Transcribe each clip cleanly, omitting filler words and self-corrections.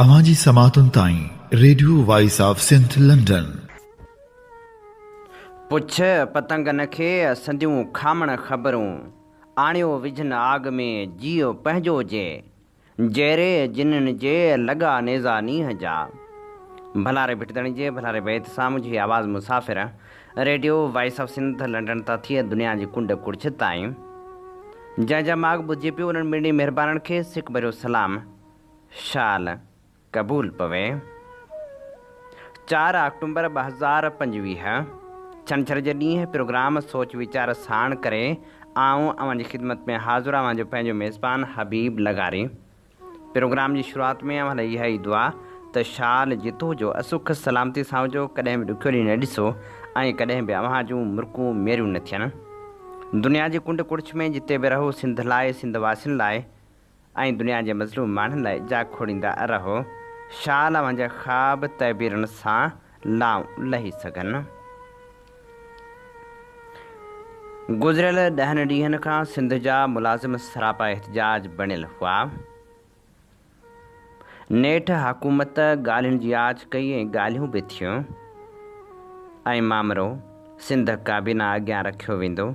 اوهان جي سماعتن تائين radio voice of Sindh London. پڇ پتنگن کي سنديون کامڻ خبرون، آڻيو وجهن آڳ ۾ جيء پنهنجو جي، جيري جنن جي لڳا نيزا نينهن جا. ڀلاري ڀٽ ڌڻي جي ڀلاري بيت سان منهنجي آواز مسافر radio voice of Sindh London تان ٿئي دنيا جي ڪنڊ ڪڙڇ تائين جنهن جا ماڳ ٻڌجي پيو انهن ٻنهي مهربانن کي سڪ ڀريو سلام. شال قبول پوي. چار آڪٽومبر 2025 ڇنڇر جي ڏينهن پروگرام سوچ ويچار ساڻ ڪري آئون اوهان جي خدمت ۾ حاضر اوهان جو پنهنجو ميزبان حبيب لغاري. پروگرام جي شروعات ۾ اوهان لاء اها ئي دعا ته شال جتو جو سک سلامتي سان هجو ڪڏهن به ڏکيو ڏينهن نه ڏسو ۽ ڪڏهن به اوهان جون مرڪون ميريون نه ٿين. دنيا جي ڪنڊ ڪڙڇ ۾ جتي به رهو سنڌ لاء سنڌ واسين لاء ۽ دنيا جي مظلوم ماڻهن لاء جاکوڙيندا رهو. شال اوهان جا خواب تعبيرن سان لائون لهي سگهن. گذريل ڏهن ڏينهن کان سنڌ جا ملازم سراپا احتجاج بڻيل هئا. نيٺ حڪومت ڳالهين جي آڇ ڪئي ۽ ڳالهيون به ٿيون ۽ مامرو سنڌ ڪابينا اڳيان رکيو ويندو.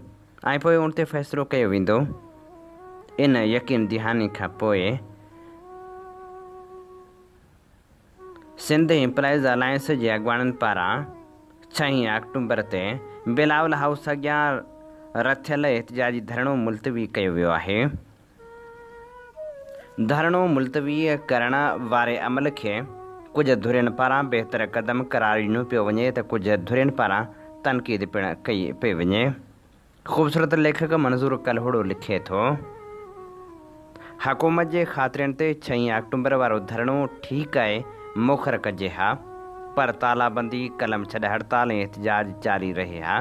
۽ پوء ان تي فيصلو ڪيو ويندو. ان يقين دهاني کان پوء سنڌ ايمپلائيز الائنس جي اڳواڻن پاران ڇهين آڪٽومبر تي بلاول هائوس اڳيان رٿيل احتجاجي ڌرڻو ملتوي ڪيو ويو آهي. ڌرڻو ملتوي ڪرڻ واري عمل کي ڪجهه ڌرين پاران بهتر قدم قرار ڏنو پيو وڃي ته ڪجهه ڌرين پاران تنقيد پڻ ڪئي پئي وڃي. خوبصورت ليکڪ منظور ڪلهوڙو لکي ٿو. حڪومت جي خاطرين تي ڇهين آڪٽومبر وارو ڌرڻو ٺيڪ آهي موخر ڪجي ها پر تالا بندي، قلم ڇڏ هڙتال ۽ احتجاج جاري رهي ها.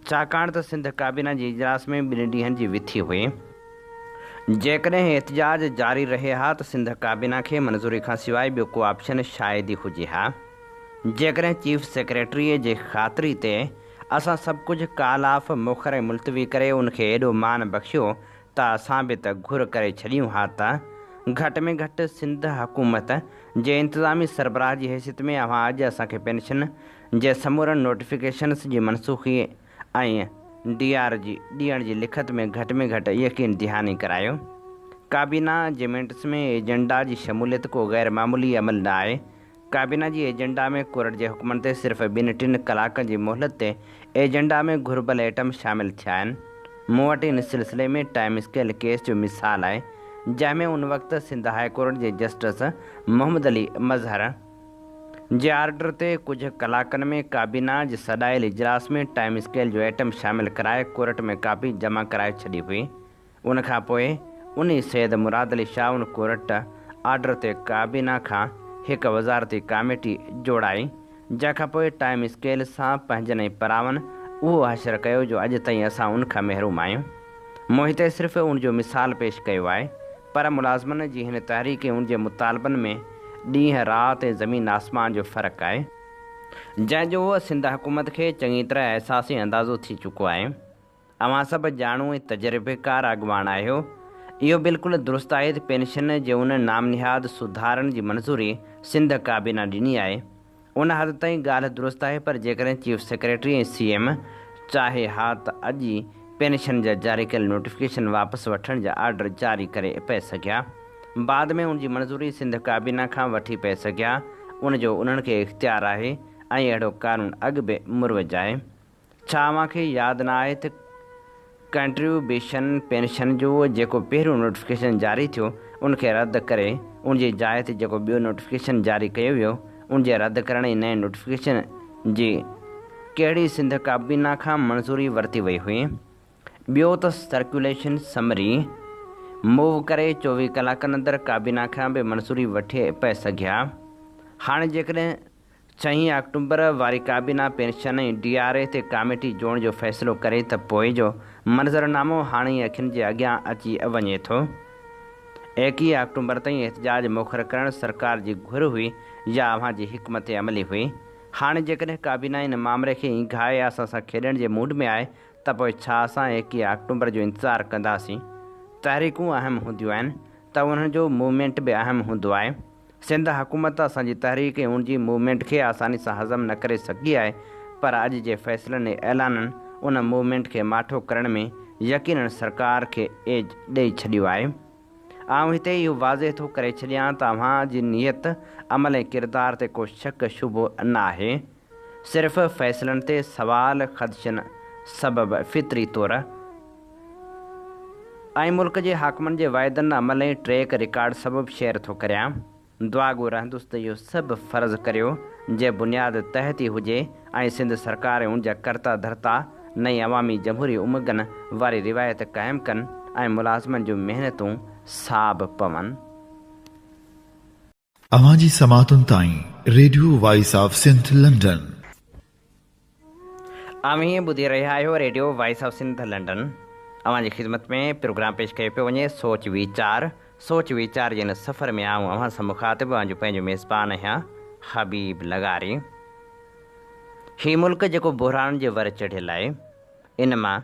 ڇاڪاڻ ته سنڌ ڪابينا جي اجلاس ۾ ٻن ڏينهن جي وٿي هئي. جيڪڏهن احتجاج جاري رهي ها ته سنڌ ڪابينا کي منظوري کان سواء ٻيو ڪو آپشن شايد ئي هجي ها. جيڪڏهن چيف سيڪريٽريء جي خاطري تي اسان سڀ ڪجهه ڪال آف، موخر ۽ ملتوي ڪري ان کي ايڏو مان بخشيو ته اسان به ته گهر ڪري ڇڏيون ها ته گهٽ ۾ گهٽ سنڌ حڪومت جي انتظامي سربراهه جي حيثيت ۾ اوهان اڄ اسان کي پينشن جي سمورن نوٽيفڪيشنز جي منسوخي ۽ ڊي آر جي ڏيڻ جي لکت ۾ گهٽ ۾ گهٽ يقين دهاني ڪرايو. ڪابينا جي منٽس ۾ ايجنڊا جي شموليت ڪو غير معمولي عمل نه آهي. ڪابينا جي ايجنڊا ۾ ڪورٽ جي حڪمن تي صرف ٻن ٽن ڪلاڪن جي مهلت تي ايجنڊا ۾ گهربل ائٽم شامل ٿيا آهن. مون وٽ ان سلسلي ۾ ٽائيم اسڪيل ڪيس جو مثال آهي، جنهن ۾ ان وقت سنڌ هاء ڪورٽ جي جسٽس محمد علي مظهر، جي آرڊر تي ڪجهه ڪلاڪن ۾ ڪابينا جي سڏايل اجلاس ۾ ٽائيم اسڪيل جو ائٽم شامل ڪرائي ڪورٽ ۾ ڪاپي جمع ڪرائي ڇڏي هئي. ان کان پوء انهي سيد مراد علي شاهه ان ڪورٽ آرڊر تي ڪابينا کان هڪ وزارتي ڪاميٽي جوڙائي جنهن کان پوء ٽائيم اسڪيل سان پنهنجن ۽ پراون اهو حشر ڪيو جو اڄ تائين اسان ان کان محروم آهيون. مون هتي صرف ان جو مثال پيش ڪيو آهي پر ملازمن جي هن تحريڪ ۽ ان جي مطالبن ۾ ڏينهن رات ۽ زمين آسمان جو فرق آهي. جنهن جو سنڌ حڪومت کي چڱي طرح احساس ۽ اندازو ٿي چڪو آهي. اوهان سڀ ڄاڻو ۽ تجربيڪار اڳواڻ آهيو. اهو بلڪل درست آهي ته پينشن جي ان نام نهاد سڌارن جي منظوري سنڌ ڪابينا ڏني آهي. ان حد تائين ڳالهه درست آهي پر جيڪڏهن چيف سيڪريٽري ۽ سي ايم چاهي ها ته اڄ ئي پينشن جا جاري ڪيل نوٽيفڪيشن واپس وٺڻ جا آرڊر جاري ڪري پئي سگهيا. بعد ۾ ان جي منظوري سنڌ ڪابينا کان وٺي پئي سگهيا. ان جو انهن کي اختيار آهي ۽ اهڙو قانون اڳ به مروج آهي. ڇا اوهان کي ياد نه آهي ته ڪنٽريوبيشن پينشن جو جيڪو پهريون نوٽيفڪيشن جاري ٿيو ان کي رد ڪري ان جي جاء تي جيڪو ٻيو نوٽيفڪيشن جاري ڪيو ويو ان جي رد ڪرڻ ۽ نئين نوٽيفڪيشن جي ڪهڙي سنڌ ڪابينا کان منظوري ورتي وئي هئي؟ ٻيو ته سرڪيوليشن سمري موو ڪري 24 ڪلاڪن اندر ڪابينا کان به منظوري وٺي پئي سگهيا. هاڻي جيڪڏهن ڇهين آڪٽومبر واري ڪابينا پينشن ۽ ڊي آر اي تي ڪاميٽي جوڙڻ جو فيصلو ڪري ته پوء جو منظرنامو هاڻي ئي اکين جي اڳيان اچي وڃي ٿو. 21 آڪٽومبر تائين احتجاج موخر ڪرڻ سرڪار جي گهر هئي يا اوهان جي حڪمت عملي هئي؟ هاڻي جيڪڏهن ڪابينا ان مامري کي اينگهائي اسان سان کيڏڻ جي موڊ ۾ آهي ته پوء ڇا اسان 21 آڪٽومبر جو انتظار ڪنداسين؟ تحريڪون اهم هونديون آهن ته انهن جو موومينٽ به اهم هوندو آهي. سنڌ حڪومت اسان جي تحريڪ ۽ ان جي موومينٽ کي آساني سان هضم نه ڪري سگهي آهي پر اڄ جي فيصلن ۽ اعلانن ان موومينٽ کي ماٺو ڪرڻ ۾ يقينن سرڪار کي ايج ڏئي ڇڏيو آهي. آئون هتي اهو واضح ٿو ڪري ڇڏيان ته اوهان جي نيت، عمل ۽ ڪردار تي ڪو شڪ شبهو نه آهي. صرف فيصلن تي سوال خدشن سبب فطري طور ۽ ملڪ جي حاڪمن جي واعدن، عمل ۽ ٽريڪ رڪارڊ سبب شيئر ٿو ڪريان. دعاگو رهندس ته اهو سڀ فرض ڪريو جي بنياد تحت ئي هجي ۽ سنڌ سرڪار ۽ ان جا ڪرتا ڌرتا نئين عوامي جمهوري امنگن واري روايت قائم ڪن ۽ ملازمن جون محنتون صاب پون. اوهان جي سماعتن تائين radio voice of Sindh London. اوهين ٻڌي رهيا آهيو radio voice of Sindh London. اوهان جي خدمت ۾ پروگرام پيش ڪيو پيو وڃي سوچ ويچار. سوچ ويچار جي هن سفر ۾ آئون اوهان سان مخاطب اوهان جو پنهنجو ميزبان آهيان حبيب لغاري. هي ملڪ جيڪو بحرانن جي ور چڙهيل آهي ان مان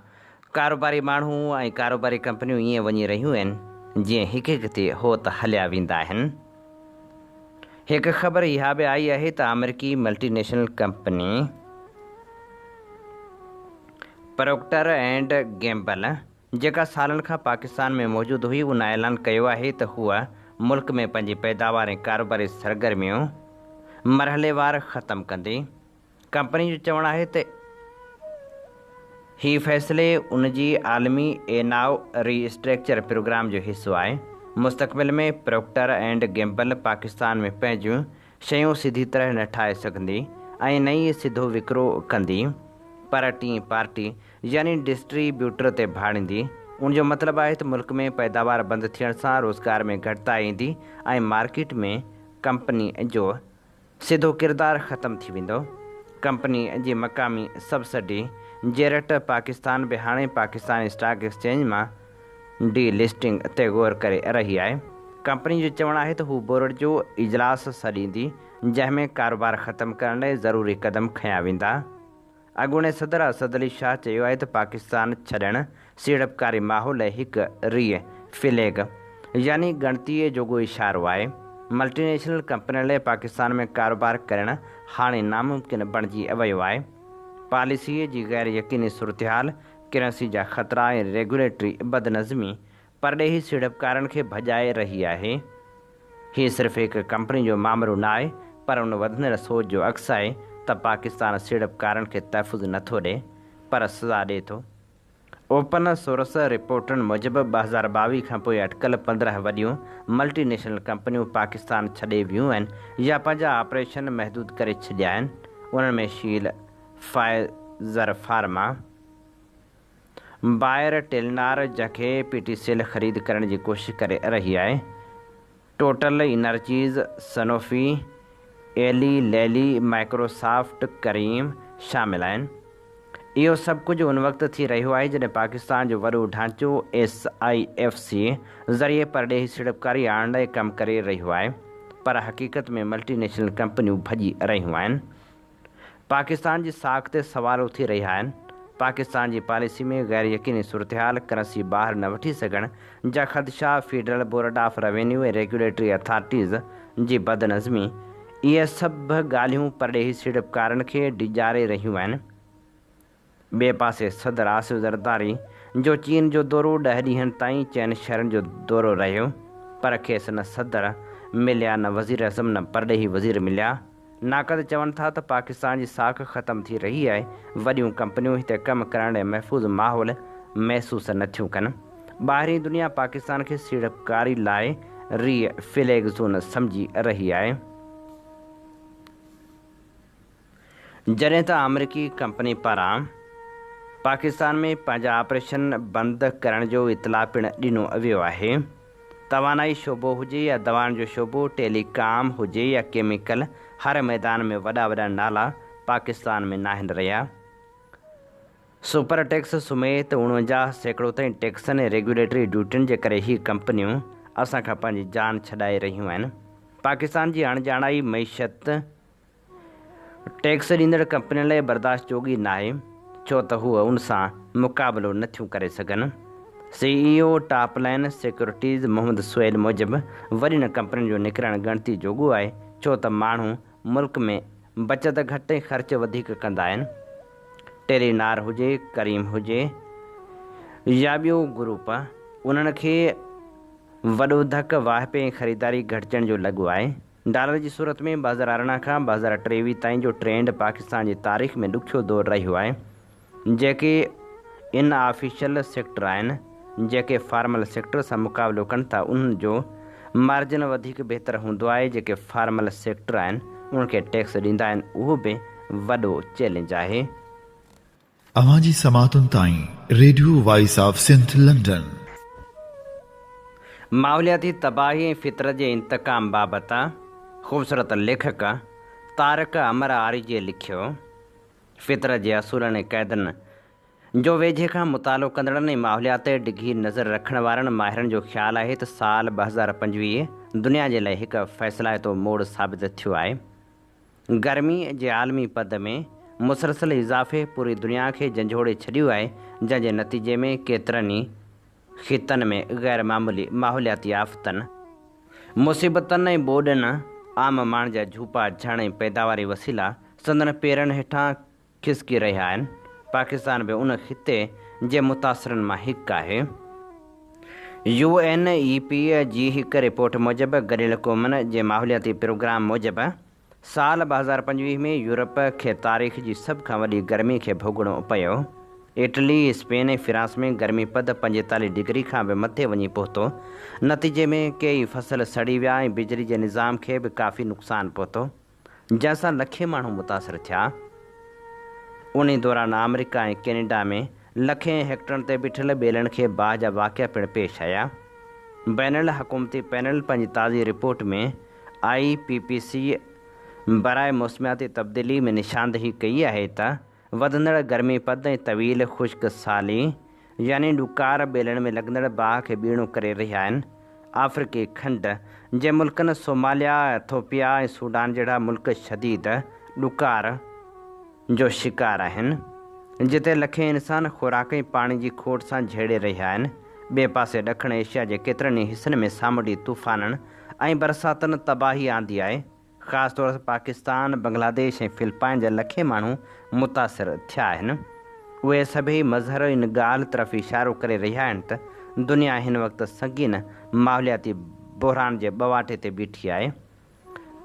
ڪاروباري ماڻهو ۽ ڪاروباري ڪمپنيون ائين وڃي رهيون آهن جيئن هڪ هڪ تي هوت هليا ويندا آهن. هڪ خبر اها به آئي آهي ته آمريڪي multinational company Procter and Gamble جيڪا سالن کان پاڪستان ۾ موجود هئي ان اعلان ڪيو آهي ته هوء ملڪ ۾ پنهنجي پيداوار ۽ ڪاروباري سرگرميون مرحليوار ختم ڪندي. ڪمپني جو چوڻ آهي ته هي فيصلي ان جي عالمي ايناء ري اسٽريڪچر پروگرام جو حصو آهي، مستقبل ۾ پروڪٽر اينڊ گيمبل پاڪستان ۾ پنهنجون شيون سڌي طرح نه ٺاهي سگهندي ۽ نه ئي سڌو وڪرو ڪندي پر ٽين پارٽي يعني ڊسٽري بيوٽر تي ڀاڙيندي، ان جو مطلب آهي ته ملڪ ۾ پيداوار بند ٿيڻ سان روزگار ۾ گهٽتائي ايندي ۽ مارڪيٽ ۾ ڪمپني جو سڌو ڪردار ختم ٿي ويندو. ڪمپني جي مقامي سبسڊي جيرٽ پاڪستان به هاڻي پاڪستان اسٽاڪ ايڪسچينج مان ڊي لسٽنگ تي غور ڪري رهي آهي. ڪمپني جو چوڻ آهي ته هو بورڊ جو اجلاس سڏيندي جنهن ۾ ڪاروبار ختم ڪرڻ لاء ضروري قدم کنيا ويندا. اڳوڻي صدر اسد علي شاهه چيو آهي ته پاڪستان ڇڏڻ سيڙپڪاري ماحول لاء هڪ ري فليگ يعني ڳڻتيء جوڳو اشارو آهي، ملٽي نيشنل ڪمپنين لاء پاڪستان ۾ ڪاروبار ڪرڻ هاڻي ناممڪن بڻجي ويو آهي، پاليسيء جي غير يقيني صورتحال، ڪرنسي جا خطرا ۽ ريگيوليٽري بدنظمي پرڏيهي سيڙپڪارن کي ڀڄائي رهي آهي. هي صرف هڪ ڪمپني جو مامرو نه آهي پر ان وڌندڙ سوچ جو عڪس آهي ته پاڪستان سيڙپڪارن کي تحفظ نه ٿو ڏئي پر سزا ڏئي ٿو. اوپن سورس رپورٽن موجب 2022 کان پوء اٽڪل 15 وڏيون ملٽي نيشنل ڪمپنيون پاڪستان ڇڏي ويون آهن يا پنهنجا آپريشن محدود ڪري ڇڏيا آهن انهن ۾ shell, Pfizer pharma, buyer Telenor جنهن کي پي ٽي سي ايل خريد ڪرڻ جي ڪوشش ڪري رهي آهي، Total Energies, Sanofi, Eli Lilly, Microsoft, Careem شامل آهن. اهو سڀ ڪجهه ان وقت ٿي رهيو آهي جڏهن پاڪستان جو وڏو ڍانچو ايس I F C ذريعي پرڏيهي سيڙپڪاري آڻڻ لاء ڪم ڪري رهيو آهي پر حقيقت ۾ ملٽي نيشنل ڪمپنيون ڀڄي رهيون آهن. پاڪستان جي ساک تي سوال اٿي رهيا آهن، پاڪستان جي پاليسي ۾ غير يقيني صورتحال، ڪرنسي ٻاهر نه وٺي سگهڻ جا خدشا، federal board of revenue ۽ regulatory authorities جي بدنظمي، اهي سڀ ڳالهيون پرڏيهي سيڙپڪارن کي ڊيڄاري رهيون آهن. ٻئي پاسي صدر آصف زرداري جو چين جو دورو ڏهه ڏينهن تائين چئن شهرن جو دورو رهيو پر کيس نه صدر مليا نه وزيراعظم نه پرڏيهي وزير مليا. ناقد چون ٿا ته پاڪستان جي ساک ختم ٿي رهي آهي، وڏيون ڪمپنيون هتي ڪم ڪرڻ لاء محفوظ ماحول محسوس نه ٿيون ڪن. ٻاهرين دنيا پاڪستان کي سيڙپڪاري لاء ري فليگ زون سمجهي رهي آهي. جڏهن ته آمريڪي ڪمپني پاران پاڪستان ۾ پنهنجا آپريشن بند ڪرڻ جو اطلاع پڻ ڏنو ويو آهي. توانائي شعبو هجي يا دوائن جو شعبو، ٽيلي ڪام هجي يا ڪيميڪل، هر ميدان ۾ وڏا وڏا نالا پاڪستان ۾ ناهن رهيا. سپر ٽيڪس سميت 49% تائين ٽيڪسن ۽ ريگيوليٽري ڊيوٽين جي ڪري هي ڪمپنيون اسان کان پنهنجي جان ڇڏائي رهيون آهن. پاڪستان جي اڻڄاڻائي معيشت ٽيڪس ڏيندڙ ڪمپنين لاء برداشت جوڳي ناهي، ڇو ته هو ان سان مقابلو نه ٿيون ڪري سگهن. C E O Top Line Securities Muhammad Sohail موجب وڏين ڪمپنين جو نڪرڻ ڳڻتي جوڳو آهي ڇو ته ماڻهو ملڪ ۾ بچت گهٽ ۽ خرچ وڌيڪ ڪندا آهن. ٽيلي نار هجي، ڪريم هجي يا ٻيو گروپ انهن کي وڏو ڌڪ واهپي ۽ خريداري گهٽجڻ جو لڳو آهي. ڊالر جي صورت ۾ 2018 کان 2023 تائين جو ٽرينڊ پاڪستان جي تاريخ ۾ ڏکيو دور رهيو آهي. جيڪي ان آفيشل سيڪٽر آهن، جيڪي فارمل سيڪٽر سان مقابلو ڪن ٿا انهن جو مارجن وڌيڪ بهتر هوندو آهي، جيڪي فارمل سيڪٽر آهن انهن کي ٽيڪس ڏيندا آهن اهو به وڏو چئلينج آهي. اوهان جي سماعتن تائين radio voice of Sindh London. ماحولياتي تباهي ۽ فطرت جي انتقام بابت خوبصورت ليکڪ طارق امر آريجي لکيو. فطرت جي اصولن ۽ قاعدن جو ويجهي کان مطالعو ڪندڙن ۽ ماحوليات تي ڊگهي نظر رکڻ وارن ماهرن جو خيال آهي ته سال 2025 دنيا جي لاء هڪ فيصلائتو موڙ ثابت ٿيو آهي. گرمي جي عالمي پد ۾ مسلسل اضافي پوري دنيا کي جنجهوڙي ڇڏيو آهي جنهن جي نتيجي ۾ ڪيترن ئي خطن ۾ غير معمولي ماحولياتي آفتن، مصيبتن ۽ ٻوڏن عام ماڻهن جا جهوپا جهڻ ۽ پيداواري وسيلا سندن پيرن هيٺان کسڪي رهيا آهن. پاڪستان به ان خطي جي متاثرن مان هڪ آهي. يو اين اي پي جي هڪ رپورٽ موجب گڏيل قومن جي ماحولياتي پروگرام موجب سال 2025 ۾ يورپ کي تاريخ جي سڀ کان وڏي گرمي کي ڀوڳڻو پيو. اٽلي، اسپين ۽ فرانس ۾ گرمي پد 45 ڊگري کان به مٿي وڃي پهتو. نتيجي ۾ ڪيئي فصل سڙي ويا ۽ بجلي جي نظام کي به ڪافي نقصان پهتو، جنهن سان لکين ماڻهو متاثر ٿيا. انهي دوران آمريڪا ۽ ڪينيڊا ۾ لکين هيڪٽرن تي بيٺل ٻيلن کي باهه جا واقعا پڻ پيش آيا. بين الحڪومتي پينل پنهنجي تازي رپورٽ ۾ I P P سي برائي موسمياتي تبديلي ۾ نشاندهي ڪئي آهي ته وڌندڙ گرمي پد ۽ طويل خشڪ سالي يعني ڏڪار ٻيلن ۾ لڳندڙ باهه کي ٻيڻو ڪري رهيا آهن. آفريڪي کنڊ جي ملڪن صوماليا، ايٿوپيا ۽ سوڊان جهڙا ملڪ شديد ڏڪار جو شڪار آهن، جتي لکين انسان خوراڪ ۽ پاڻي جي کوٽ سان جهيڙي رهيا آهن. ٻئي پاسي ڏکڻ ايشيا جي ڪيترن ئي حصن ۾ سامونڊي طوفانن ۽ برساتن تباهي آندي آهي، خاص طور پاڪستان، بنگلاديش ۽ فلپائن جا لکين ماڻهو متاثر ٿيا آهن. اهي سڀئي مظهر ان ڳالهه طرف اشارو ڪري رهيا آهن ته دنيا هن وقت سنگين ماحولياتي بحران جي ٻواٽي تي بيٺي آهي.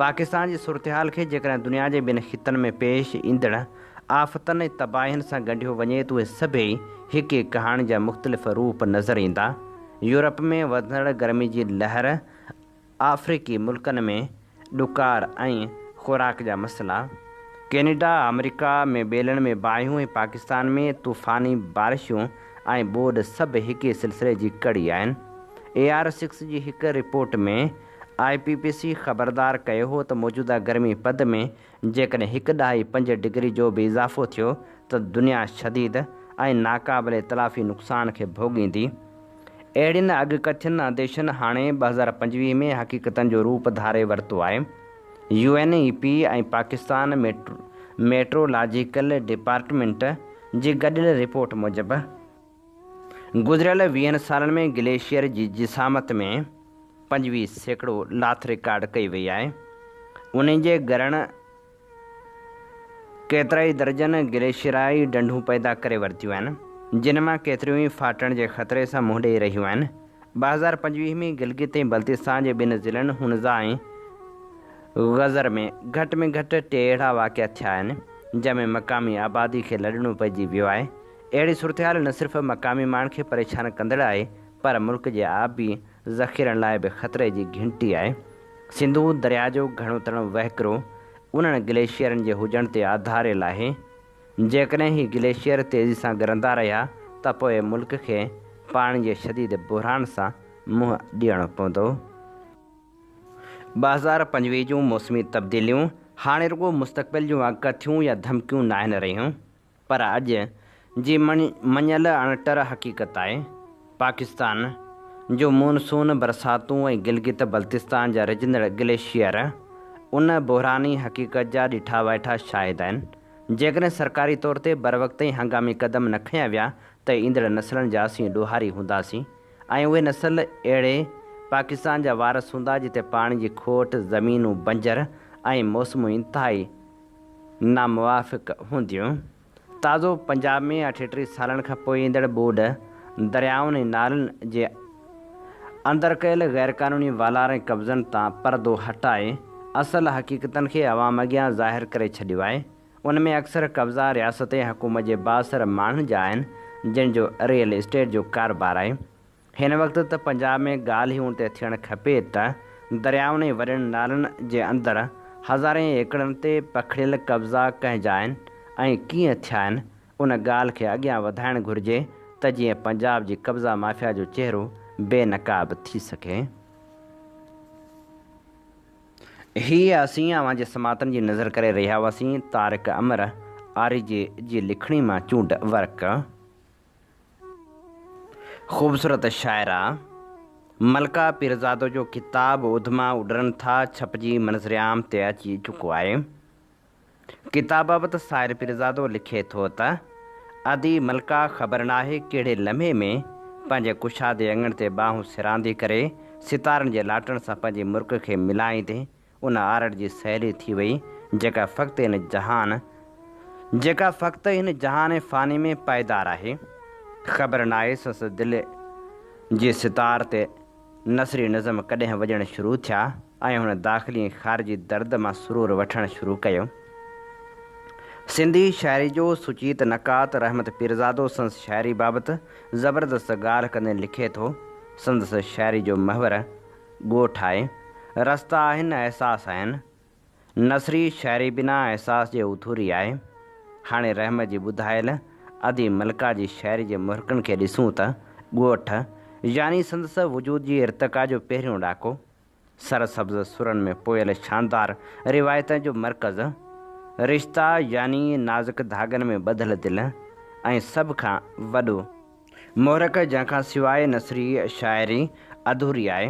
پاڪستان جي صورتحال کي جيڪڏهن دنيا جي ٻين خطن ۾ پيش ايندڙ آفتن ۽ تباهين سان ڳنڍيو وڃي ته اهي سڀئي هڪ ئي ڪهاڻي جا مختلف روپ نظر ايندا. يورپ ۾ وڌندڙ گرمي جي لهر، آفريقي ملڪن ۾ ڏڪار ۽ خوراڪ جا مسئلا، ڪينيڊا، آمريڪا ۾ ٻيلن ۾ باهيون ۽ پاڪستان ۾ طوفاني بارشون ۽ ٻوڏ سڀ هڪ ئي سلسلي جي ڪڙي آهن. اي آر سڪس جي هڪ رپورٽ ۾ I P P سي خبردار ڪيو هو ته موجوده گرمي پد ۾ جيڪڏهن هڪ ڏهائي پنج ڊگري جو به اضافو ٿيو ته دنيا شديد ۽ ناقابل تلافي نقصان کي ڀوڳيندي. اهڙين اڳڪٿين انديشن هاڻي 2025 ۾ حقيقتن جو روپ ڌاري ورتو آهي. U N E P ۽ Pakistan meteorological department جي گڏيل رپورٽ موجب، گذريل ويهن سالن ۾ گليشيئر جي جسامت ۾ 25% لاٿ رڪارڊ ڪئي وئي آهي. انهي جي ڳرڻ ڪيترائي درجن گليشيئرائي ڍنڍون پيدا ڪري ورتيون آهن، جن مان ڪيتريون ئي ڦاٽڻ جي خطري سان منهن ڏئي رهيون آهن. 2025 ۾ گلگت ۽ بلتستان جي ٻن ضلعن هنزا ۽ غذر ۾ گهٽ ۾ گهٽ ٽي اهڙا واقعا ٿيا آهن، جنهن ۾ مقامي آبادي کي لڏڻو پئجي ويو آهي. اهڙي صورتحال نه صرف مقامي ماڻهن کي پريشان ڪندڙ آهي پر ملڪ جي آبي ذخيرن لاء به خطري جي گهنٽي آهي. سنڌو درياء جو گهڻو تڻو وهڪرو انهن گليشيئرن جي هجڻ تي آڌاريل آهي. جيڪڏهن هي گليشيئر تيزي سان ڳرندا رهيا ته پوء ملڪ کي پاڻي جي شديد بحران سان منهن ڏيڻو پوندو. 2025 جون موسمي تبديليون هاڻي رڳو مستقبل جون اڳڪٿيون يا ڌمڪيون ناهن رهيون. پر اڄ جي مڃيل اڻٽر حقيقت آهي، پاڪستان جو مون سون برساتون ۽ گلگت بلتستان جا رجندڙ گليشيئر ان بحراني حقيقت جا ڏٺا وائٺا شاهد آهن. جيڪڏهن سرڪاري طور تي بروقت ۽ هنگامي قدم نه کنيا ويا ته ايندڙ نسلن جا اسين ڏوهاري هونداسين ۽ اهي نسل اهڙي پاڪستان جا وارث هوندا جتي پاڻي جي کوٽ، زمينون بنجر ۽ موسمون انتهائي ناموافق هونديون. تازو پنجاب ۾ 38 سالن کان پوء ايندڙ ٻوڏ، دريائن ۽ نالن جي اندر ڪيل غيرقانوني والار ۽ قبضن تان پردو هٽائي اصل حقيقتن کي عوام اڳيان ظاهر ڪري ڇڏيو آهي. ان ۾ اڪثر قبضا رياست ۽ حڪومت جي بااثر ماڻهن جا آهن جن جو ريئل اسٽيٽ جو ڪاروبار آهي. هن وقت ته پنجاب ۾ ڳالهه ئي ان تي ٿيڻ کپي ته دريائن ۽ وڏن نالن جي اندر هزارين ايڪڙن تي پکڙيل قبضا ڪنهن جا آهن ۽ ڪيئن ٿيا آهن، ان ڳالهه کي اڳيان وڌائڻ گهرجي ته جيئن پنجاب جي قبضا مافيا جو چهرو بي نقاب ٿي سگهي. هي اسين اوهان جي سماعتن جي نذر ڪري رهيا هئاسين طارق امر آريجي جي لکڻي مان چونڊ ورق. خوبصورت شاعره ملڪه پيرزادو جو ڪتاب اڌما اڏرن ٿا ڇپجي منظرعام تي اچي چڪو آهي. ڪتاب بابت ساحر پيرزادو لکي ٿو ته، ادي ملڪه خبر ناهي ڪهڙي لمحي ۾ پنهنجي ڪشادي اڱڻ تي ٻانهون سراندي ڪري ستارن جي لاٽن سان پنهنجي مرڪ کي ملائيندي ان آرٽ جي سهيلي ٿي وئي جيڪا فقط هن جهان جيڪا فقط هن جهان فاني ۾ پائيدار آهي. خبر ناهي سندس دل جي ستار تي نثري نظم ڪڏهن وڄڻ شروع ٿيا ۽ هن داخلي ۽ خارجي درد مان سرور وٺڻ شروع ڪيو. سنڌي شاعري جو سچيت نقاد رحمت پيرزادو سندس شاعري بابت زبردست ڳالهه ڪندي لکي ٿو، سندس شاعري جو محور ڳوٺ آهي. رستا آهن، احساس آهن. نثري شاعري بنا احساس جي اڌوري آهي. هاڻي رحمت جي ٻڌايل ادي ملڪا جي شاعري جي محرڪن کي ڏسون ته ڳوٺ يعني سندس وجود جي ارتقا جو پهريون ڏاڪو، سر سبز سرن ۾ پويل شاندار روايتن جو مرڪز، رشتا يعني نازڪ ڌاڳن ۾ ٻڌل دل ۽ سڀ کان وڏو محرڪ جنهن کان سواء نثري شاعري اڌوري آهي.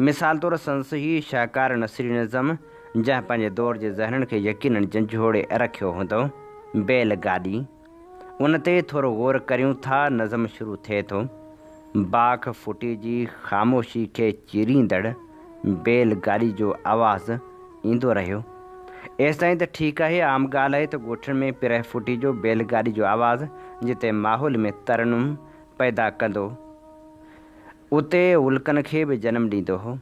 مثال طور سندس هي شاهڪار نثري نظم جنهن پنهنجي دور جي ذهنن کي يقينن جنجهوڙي رکيو هوندو، بيل گاڏي. ان تي ٿورو غور ڪريون ٿا نظم شروع ٿئي ٿو. باک ڦٽي جي خاموشي کي چيريندڙ بيل گاڏي جو آواز ايندو رهيو. ايستائين ته ٺيڪ آهي، عام ڳالهه آهي ته ڳوٺن ۾ پرهه ڦٽي جو بيل گاڏي جو آواز جتي ماحول ۾ ترنم پيدا ڪندو، اتي الڪن کي به جنم ڏيندو هو،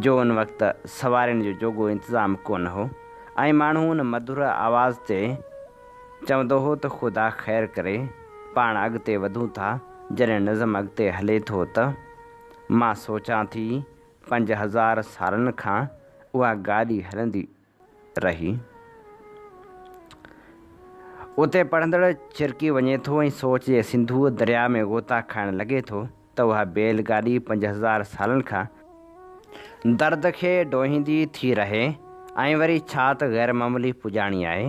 جو ان وقت سوارين جو جوڳو انتظام ڪونه هو ۽ ماڻهو ان مڌر آواز تي چوندو هو ته خدا خير ڪري، پاڻ اڳتي وڌون ٿا، جڏهن نظم اڳتي هلي ٿو ته مان سوچان ٿي 5000 سالن کان اها گاڏي هلندي رهي. اتي پڙهندڙ ڇرڪي وڃي ٿو ۽ سوچ جي سنڌوء درياء ۾ غوطا کائڻ لڳي ٿو ته اها بيل گاڏي 5000 سالن کان درد کي ڊوهيندي ٿي رهي ۽ وري ڇا ته غير معمولي پڄاڻي آهي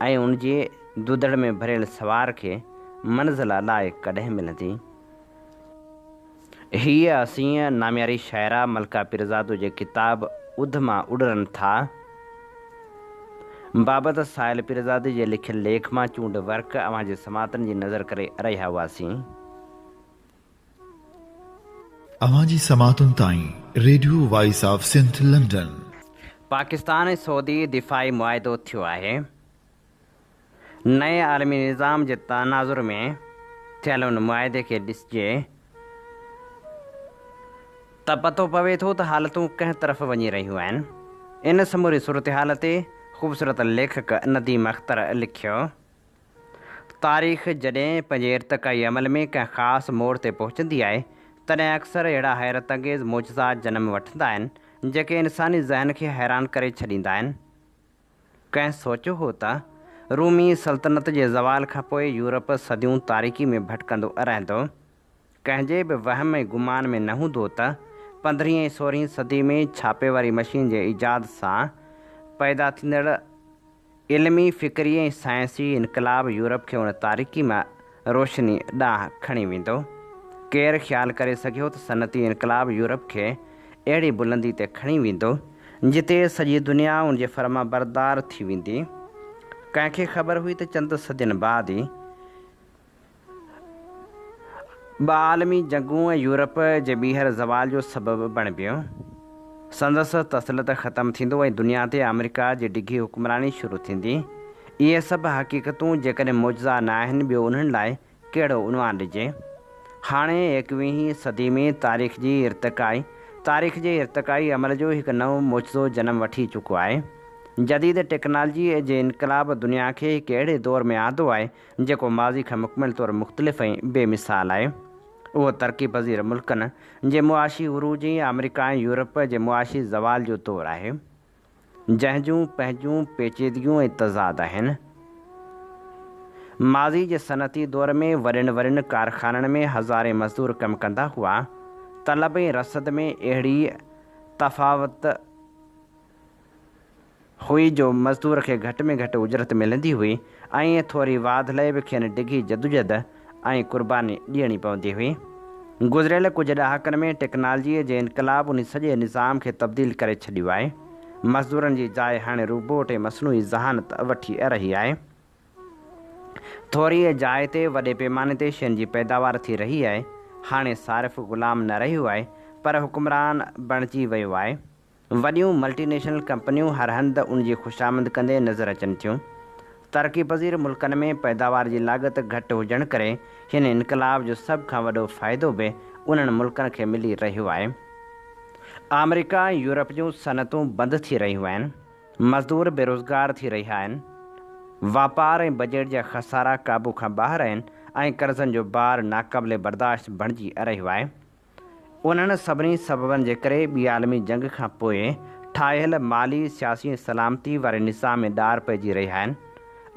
۽ ان جي دودڙ ۾ ڀريل سوار کي منزل الائي ڪڏهن ملندي. هيء اسين نامياري شاعره ملڪه پيرزادو جي ڪتاب اڌما اڏرن ٿا بابت ساحل پيرزادي جي لکيل ليک مان چونڊ ورق اوهان جي سماعتن جي نذر ڪري رهيا هئاسين. اوهان جي سماعتن تائين radio voice of Sindh London. Pakistan ۽ Saudi دفاعي معاهدو ٿيو آهي. نئين عالمي نظام جي تناظر ۾ ٿيل ان معاهدي کي ڏسجي ته پتو پوي ٿو ته حالتون ڪنهن طرف وڃي رهيون آهن. ان سموري صورتحال تي خوبصورت ليکڪ نديم اختر لکيو، تاريخ جڏهن پنهنجي ارتقائي عمل ۾ ڪنهن خاص موڙ تي پهچندي آهي، تڏهن اڪثر اهڙا حيرت انگيز معجزا جنم وٺندا آهن، جيڪي انساني ذهن کي حيران ڪري ڇڏيندا آهن. ڪنهن سوچيو هو ته رومي سلطنت جي زوال کان پوء يورپ صديون تاريڪي ۾ ڀٽڪندو رهندو. ڪنهن جي به وهم ۽ گمان ۾ نه هوندو ته پندرهين ۽ سورهين صدي ۾ ڇاپي واري مشين جي ايجاد سان پيدا ٿيندڙ علمي، فڪري ۽ سائنسي انقلاب يورپ کي ان تاريڪي مان روشني ڏانهن کڻي ويندو. ڪير خيال ڪري سگهيو ته صنعتي انقلاب يورپ کي اهڙي بلندي تي کڻي ويندو، جتي سڄي دنيا ان جي فرمانبردار ٿي ويندي. ڪنهن کي خبر هئي ته چند صدين بعد ئي ٻه عالمي جنگون ۽ يورپ جي ٻيهر زوال جو سبب بڻبيون. سندس تسلط ختم ٿيندو ۽ دنيا تي آمريڪا جي ڊگهي حڪمراني شروع ٿيندي. اهي سڀ حقيقتون جيڪڏهن معجزا نه آهن ٻيو انهن لاء ڪهڙو عنوان ڏجي؟ هاڻي ايڪويهين صدي ۾ تاريخ جي ارتقائي تاريخ جي ارتقائي عمل جو هڪ نئون معجزو جنم وٺي چڪو آهي. جديد ٽيڪنالجيء جي انقلاب دنيا کي هڪ اهڙي دور ۾ آندو آهي جيڪو ماضي کان مڪمل طور مختلف ۽ بي مثال آهي. اهو ترقي پذير ملڪن جي معاشي عروج ۽ آمريڪا ۽ يورپ جي معاشي زوال جو دور آهي، جنهن جون پنهنجون پيچيدگيون ۽ تضاد آهن. ماضي جي صنعتي دور ۾ وڏن وڏن ڪارخانن ۾ هزارين مزدور ڪم ڪندا هئا. طلب ۽ رسد ۾ اهڙي تفاوت هئي جو مزدور کي گهٽ ۾ گهٽ اجرت ملندي هئي ۽ ٿوري واڌ لئه به کين ڊگهي جدوجھد ۽ قرباني ڏيڻي پوندي هئي. گذريل ڪجهه ڏهاڪن ۾ ٽيڪنالجيء جي انقلاب انهي سڄي نظام کي تبديل ڪري ڇڏيو آهي. مزدورن جي جاء هاڻي روبوٽ ۽ مصنوعي ذهانت وٺي رهي آهي. ٿوريء جاء تي وڏي پيماني تي شين جي پيداوار ٿي رهي آهي. هاڻي صارف غلام نه رهيو آهي پر حڪمران بڻجي ويو آهي. وڏيون ملٽي نيشنل ڪمپنيون هر هنڌ ان جي خوشامد ڪندي نظر اچن ٿيون. ترقي پذير ملڪن ۾ پيداوار جي لاڳت گهٽ هجڻ ڪري هن انقلاب جو سڀ کان وڏو فائدو به انهن ملڪن کي ملي رهيو آهي. آمريڪا ۽ يورپ جون صنعتون بند ٿي رهيون آهن. مزدور بيروزگار ٿي رهيا آهن. واپار ۽ بجيٽ جا خسارا قابو کان ٻاهر آهن ۽ قرضن جو بار ناقابل برداشت بڻجي رهيو آهي. انهن سڀني سببن جي ڪري ٻي عالمي جنگ کان پوء ٺاهيل مالي، سياسي ۽ سلامتي واري نظام ۾ ڏار پئجي رهيا آهن.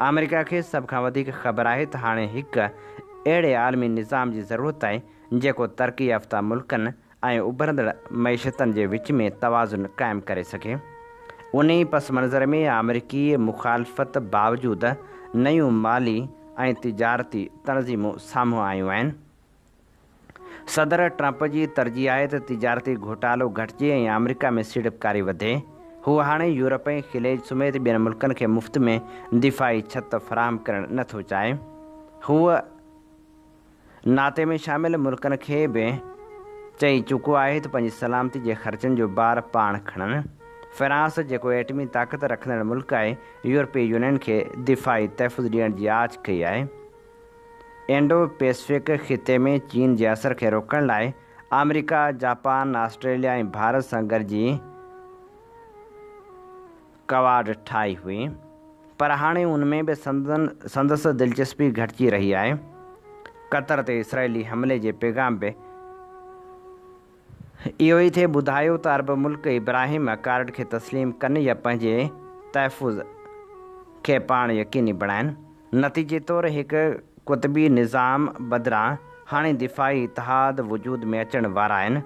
آمريڪا کي سڀ کان وڌيڪ خبر آهي ته هاڻي هڪ اهڙي عالمي نظام جي ضرورت آهي جيڪو ترقي يافته ملڪن ۽ اڀرندڙ معيشتن جي وچ ۾ توازن قائم ڪري سگهي. انهي پس منظر ۾ آمريڪي مخالفت باوجود نيون مالي ۽ تجارتي تنظيمون سامهون آيون آهن. صدر ٽرمپ جي ترجيح آهي ته تجارتي گهوٽالو گهٽجي ۽ آمريڪا ۾ سيڙپڪاري وڌي. هو هاڻي يورپ ۽ خليج سميت ٻين ملڪن کي مفت ۾ دفاعي ڇت فراهم ڪرڻ نه ٿو چاهي. هو ناتي ۾ شامل ملڪن کي به چئي چڪو آهي ته پنهنجي سلامتي جي خرچن جو بار پاڻ کڻن. فرانس جيڪو ايٽمي طاقت رکندڙ ملڪ آهي، يورپي يونين کي دفاعي تحفظ ڏيڻ جي آڇ ڪئي آهي. انڊو پيسفڪ خطي ۾ چين جي اثر کي روڪڻ لاء آمريڪا، جاپان، آسٽريليا ۽ ڀارت سان گڏجي ڪواڊ ٺاهي هئي پر هاڻي ان ۾ به سندس دلچسپي گهٽجي رهي آهي. قطر تي اسرائيلي حملي جي پيغام به اهو ئي ٿي ٻڌايو ته عرب ملڪ ابراهيم اڪارڊ کي تسليم ڪن يا پنهنجي تحفظ کي پاڻ يقيني بڻائن. نتيجي طور هڪ قطبي نظام بدران هاڻي دفاعي اتحاد وجود ۾ اچڻ وارا آهن.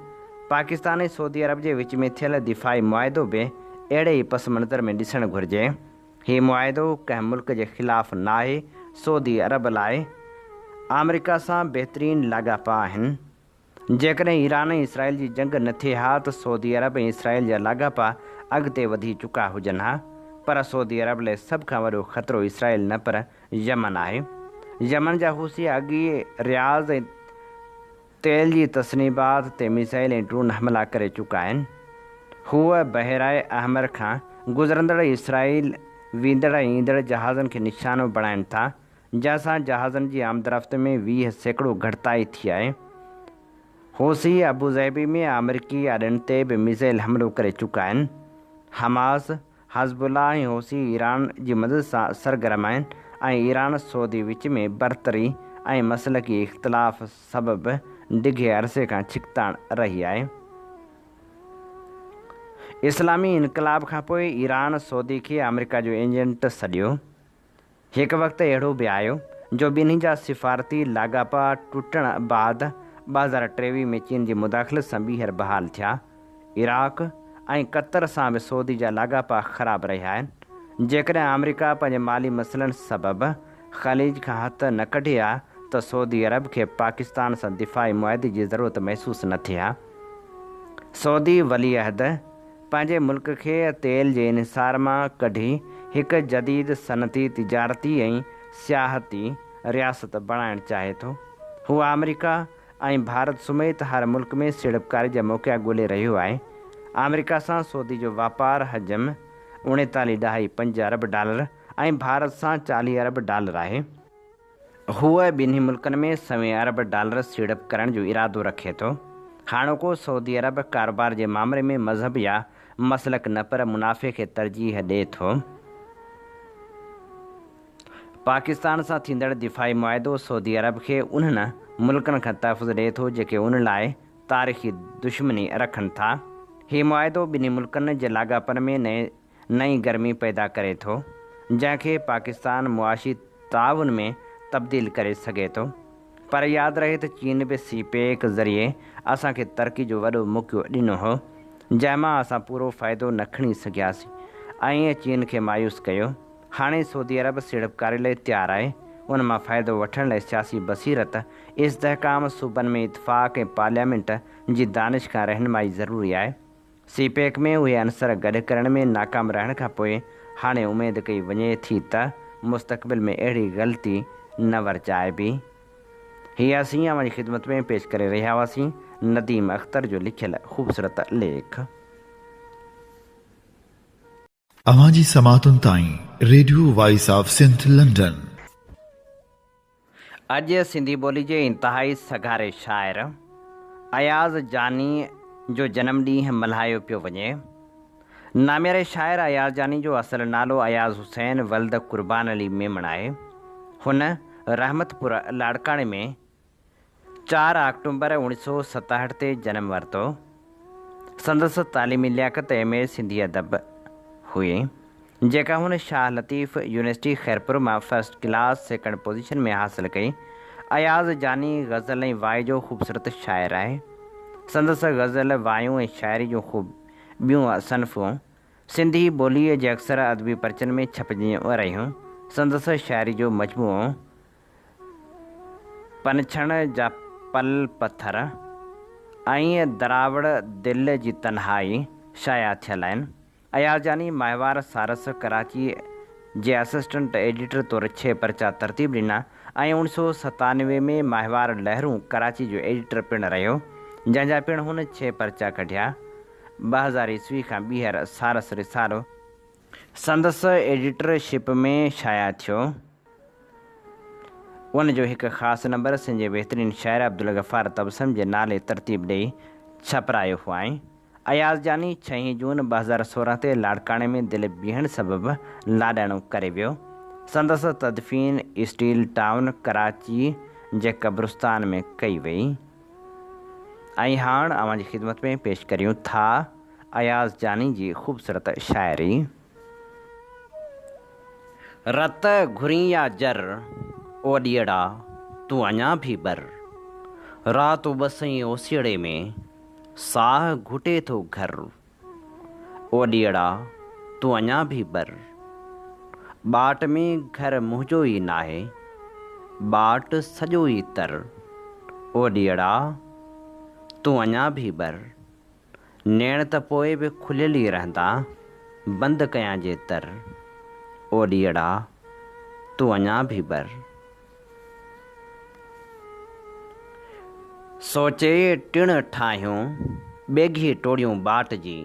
پاڪستان ۽ سعودي عرب جي وچ ۾ ٿيل دفاعي معاهدو به اهڙي ئي پس منظر ۾ ڏسڻ گهرجي. هي معاهدو ڪنهن ملڪ جي خلاف ناهي، سعودي عرب لاء آمريڪا سان بهترين لاڳاپا آهن. جيڪڏهن ايران ۽ اسرائيل جي جنگ نه ٿئي ها ته سعودي عرب ۽ اسرائيل جا لاڳاپا اڳتي وڌي چڪا هجن ها پر سعودي عرب لاء سڀ کان وڏو خطرو اسرائيل نه پر يمن آهي. يمن جا حوثي اڳ ئي رياض ۽ تيل جي تصنيبات تي ميزائل ۽ ڊرون حملا ڪري چڪا آهن. هو بحيره احمر کان گذرندڙ اسرائيل ويندڙ ۽ ايندڙ جهازن کي نشانو بڻائين ٿا جنهن سان جهازن جي آمدرفت ۾ 20% گهٽتائي ٿي آهي. حوثي ابوظهبي ۾ آمريڪي اڏن تي به ميزائل حملو ڪري چڪا آهن. حماس، حزب الله ۽ حوثي ايران جي مدد سان سرگرم آهن ۽ ايران سعودي وچ ۾ برتري ۽ مسلڪي اختلاف سبب ڊگهي عرصي کان ڇڪتاڻ رهي آهي. اسلامي انقلاب کانپوء ايران سعودي کي آمريڪا جو ايجنٽ سڏيو. هڪ وقت اهڙو به آيو جو ٻنهي جا سفارتي لاڳاپا ٽٽڻ بعد 2023 ۾ چين جي مداخلت سان ٻيهر بحال ٿيا. عراق ۽ قطر سان به سعودي جا لاڳاپا خراب رهيا آهن. جيڪڏهن آمريڪا پنهنجي مالي مسئلن سبب خليج کان هٿ نه ڪڍي ها ته سعودي عرب کي پاڪستان سان دفاعي معاهدي جي ضرورت محسوس نه ٿئي ها. سعودي ولي عهد پنهنجي ملڪ کي تيل جي انحصار مان ڪڍي هڪ جديد صنعتي، تجارتي ۽ سياحتي رياست بڻائڻ چاهي ٿو. هو آمريڪا ۽ ڀارت سميت هر ملڪ ۾ سيڙپڪاري جا موقعا ڳولي رهيو آهي. آمريڪا سان سودي جو واپار حجم اوڻيتالهه ڏهائي پنج ارب ڊالر ۽ ڀارت سان 40 ارب ڊالر آهي. هو ٻنهي ملڪن ۾ سوين ارب ڊالر سيڙپ ڪرڻ جو ارادو رکي ٿو. هاڻوڪو سعودي عرب ڪاروبار جي مامري ۾ مذهب يا مسلڪ نه پر منافعي کي ترجيح ڏئي ٿو. پاڪستان سان ٿيندڙ دفاعي معاهدو سعودي عرب کي انهن ملڪن کان تحفظ ڏئي ٿو جيڪي ان لاء تاريخي دشمني رکن ٿا. هي معاهدو ٻنهي ملڪن جي لاڳاپن ۾ نئين گرمي پيدا ڪري ٿو، جنهن کي پاڪستان معاشي تعاون ۾ تبديل ڪري سگهي ٿو. پر ياد رهي ته چين به سي پيڪ ذريعي اسان کي ترقي جو وڏو موقعو ڏنو هو، جنهن مان اسان پورو فائدو نه کڻي سگهياسين ۽ چين کي مايوس ڪيو. هاڻي سعودي عرب سيڙپڪاري لاء تيار آهي، ان مان فائدو وٺڻ لاء سياسي بصيرت، استحڪام، صوبن ۾ اتفاق ۽ پارليامينٽ جي دانش کان رهنمائي ضروري آهي. سي پيڪ ۾ اهي عنصر گڏ ڪرڻ ۾ ناڪام رهڻ کان پوء هاڻي اميد ڪئي وڃي ٿي ته مستقبل ۾ اهڙي غلطي نه ورجائبي. هي اسين اوهان جي خدمت ۾ پيش ڪري رهيا هئاسين نديم اختر جو لکيل خوبصورت ليک. اوهان جي سماعتن تائين radio voice of Sindh London. اڄ سنڌي ٻولي جي انتهائي سگهاري شاعر اياز جاني جو جنم ڏينهن ملهايو پيو وڃي. نامياري شاعر اياز جاني جو اصل نالو اياز حسين ولد قربان علي ميمڻ آهي. هن رحمت پور لاڙڪاڻي ۾ چار آڪٽومبر 1967 تي جنم ورتو. سندس تعليمي لياقت ايم اي سنڌي ادب هئي، جيڪا هن شاهه لطيف يونيورسٽي خيرپور مان فرسٽ ڪلاس سيڪنڊ پوزيشن ۾ حاصل ڪئي. اياز جاني غزل ۽ وائي جو خوبصورت شاعر آهي. سندس غزل، وايون ۽ شاعري جون خوب ٻيون صنفون سنڌي ٻوليء جي اڪثر ادبي پرچن ۾ ڇپجنديون رهيون. سندس شاعري جو مجموعو پنڇڻ جا پل پٿر ۽ دراوڙ دل جي تنهائي شايع ٿيل آهن. اياز جاني ماهوار سارس ڪراچي جي اسسٽنٽ ايڊيٽر طور ڇهه پرچا ترتيب ڏنا ۽ 1997 ۾ ماهوار لهرون ڪراچي جو ايڊيٽر پڻ رهيو، جنهن جا پڻ هن ڇهه پرچا ڪڍيا. 2000 عيسوي کان ٻيهر سارس رسالو سندس ايڊيٽر شپ ۾ شايع ٿيو. ان جو هڪ خاص نمبر سنڌ جي بهترين شاعر عبدالغفار تبسم جي نالي ترتيب ڏئي ڇپرايو هئائين. اياز جاني ڇهين جون 2016 تي لاڙڪاڻي ۾ دل بيهڻ سبب لاڏاڻو ڪري ويو. سندس تدفين اسٽيل ٽائون ڪراچي جي قبرستان ۾ ڪئي وئي. ۽ هاڻ اوهان جي خدمت ۾ پيش ڪريون ٿا. اياز جاني جي خوبصورت شاعري. رت گهرين يا جر، او ڏيئڙا تون اڃا ڀي ٻر. رات اٻسئين اوسيئڙي ۾، ساهه گهٽي ٿو گهر. او ڏيئڙا تون اڃا ڀي ٻر. ٻاٽ ۾ گهر منهنجو ئي ناهي، ٻاٽ سڄو ئي تر. او ڏيئڙا تون اڃا ڀي ٻر. نيڻ ته پوء به کليل ئي رهندا، بند ڪيان جي تر، او ڏيئڙا، تون اڃا ڀي ٻر. سوچي ٽڻ ٺاهيون، ٻيگهي ٽوڙيون ٻاٽ جي،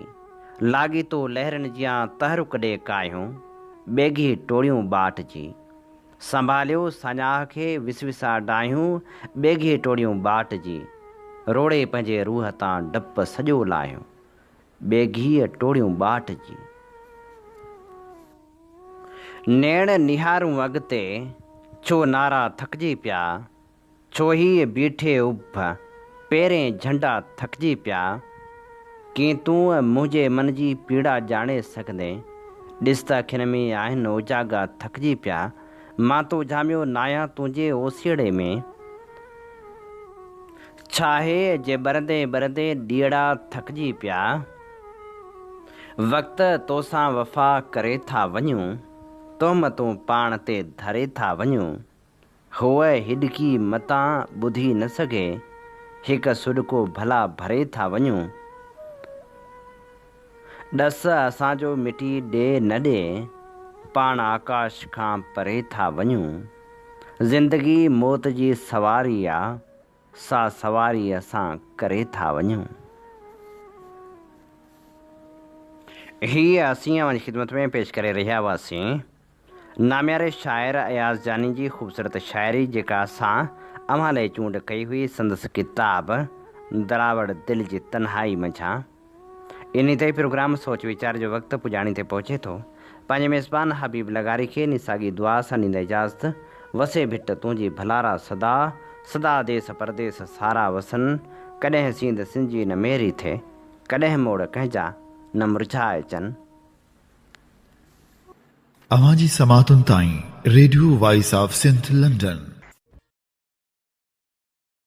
لاڳيتو لهرن جيان تحرڪ ڏي ڪاهيون، ٻيگهي ٽوڙيون ٻاٽ جي. سنڀاليو ساڃاهه کي وسوسا ڊاهيون، ٻيگهي ٽوڙيون ٻاٽ جي. روڙي پنهنجي روح تان ڊپ سڄو لاهيون، ٻيگهيء ٽوڙيون ٻاٽ جي. نيڻ نهارون اڳتي، ڇو نعرا ٿڪجي پيا. ڇو هيء بيٺي اڀ، پيرين جهنڊا ٿڪجي پيا. ڪين تون منهنجي من جي پيڙا ڄاڻي سگهندين. ڏس ته اکين ۾ آهن اوجاڳا ٿڪجي پيا. مان ته اجهاميو ناهيان تنهنجي اوسيئڙي ۾. ڇاهي جي ٻرندي ٻرندي ڏيئڙا ٿڪجي پيا. وقت توسان وفا ڪري ٿا وڃون. تهمتون پاڻ تي ڌري ٿا وڃون. هوء هڏڪي متان ٻڌي نه سگهي، هڪ سڏڪو ڀلا ڀري ٿا وڃون. ڏس اسان جو مٽي ڏي نه ڏي، پاڻ آڪاش کان پري ٿا وڃون. زندگي موت جي سواري آ. سا سواري اسان ڪري ٿا وڃون. هيء اسين اوهان جي خدمت ۾ پيش ڪري رهيا هئاسين نامياري شاعر اياز جاني جي خوبصورت شاعري جيڪا اسان اوهان لئه چونڊ ڪئي هئي سندس ڪتاب دراوڙ دل جي تنهائي منجهان. انهي تي پروگرام سوچ ويچار جو وقت پڄاڻي تي پهچي ٿو. پنهنجي ميزبان حبيب لغاري کي انهي ساڳي دعا سان ڏيندا اجازت، وسي ڀٽ تنهنجي ڀلارا سدا، سدا ديس پرديس سارا وسن، ڪڏهن سينڌ سنجي نه ميري ٿئي، ڪڏهن موڙ ڪنهن جا نه مرجهائجن. اوهان جي سماعتن تائين radio voice of Sindh London.